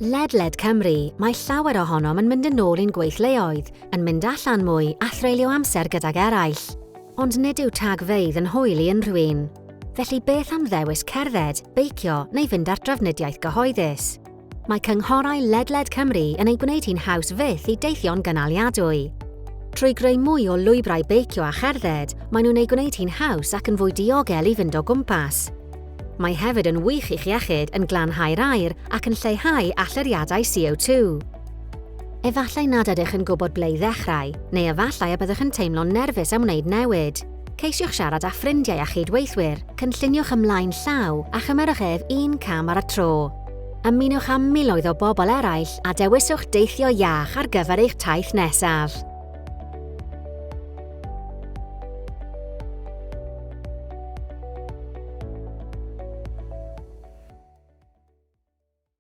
Ledled Cymru, mae llawer ohonom yn mynd yn ôl i'n gweithleoedd, yn mynd allan mwy a threulio amser gydag eraill. Ond nid yw tagfeydd yn hwyl i unrhyw un. Felly beth am ddewis cerdded, beicio neu fynd ar drafnidiaeth gyhoeddus? Mae cynghorau ledled Cymru yn ei gwneud hi'n haws fyth i deithio'n gynaliadwy. Trwy greu mwy o lwybrau beicio a cherdded, maen nhw'n ei gwneud hi'n haws ac yn fwy diogel i fynd o gwmpas. Mae hefyd yn wych i'ch iechyd, yn glanhau'r aer ac yn lleihau allyriadau CO2. Efallai nad ydych yn gwybod ble i ddechrau, neu efallai y byddwch yn teimlo'n nerfus am wneud newid. Ceisiwch siarad â ffrindiau a chyd-weithwyr, cynlluniwch ymlaen llaw a chymerwch ef un cam ar y tro. Ymunwch â miloedd o bobl eraill a dewiswch deithio iach ar gyfer eich taith nesaf.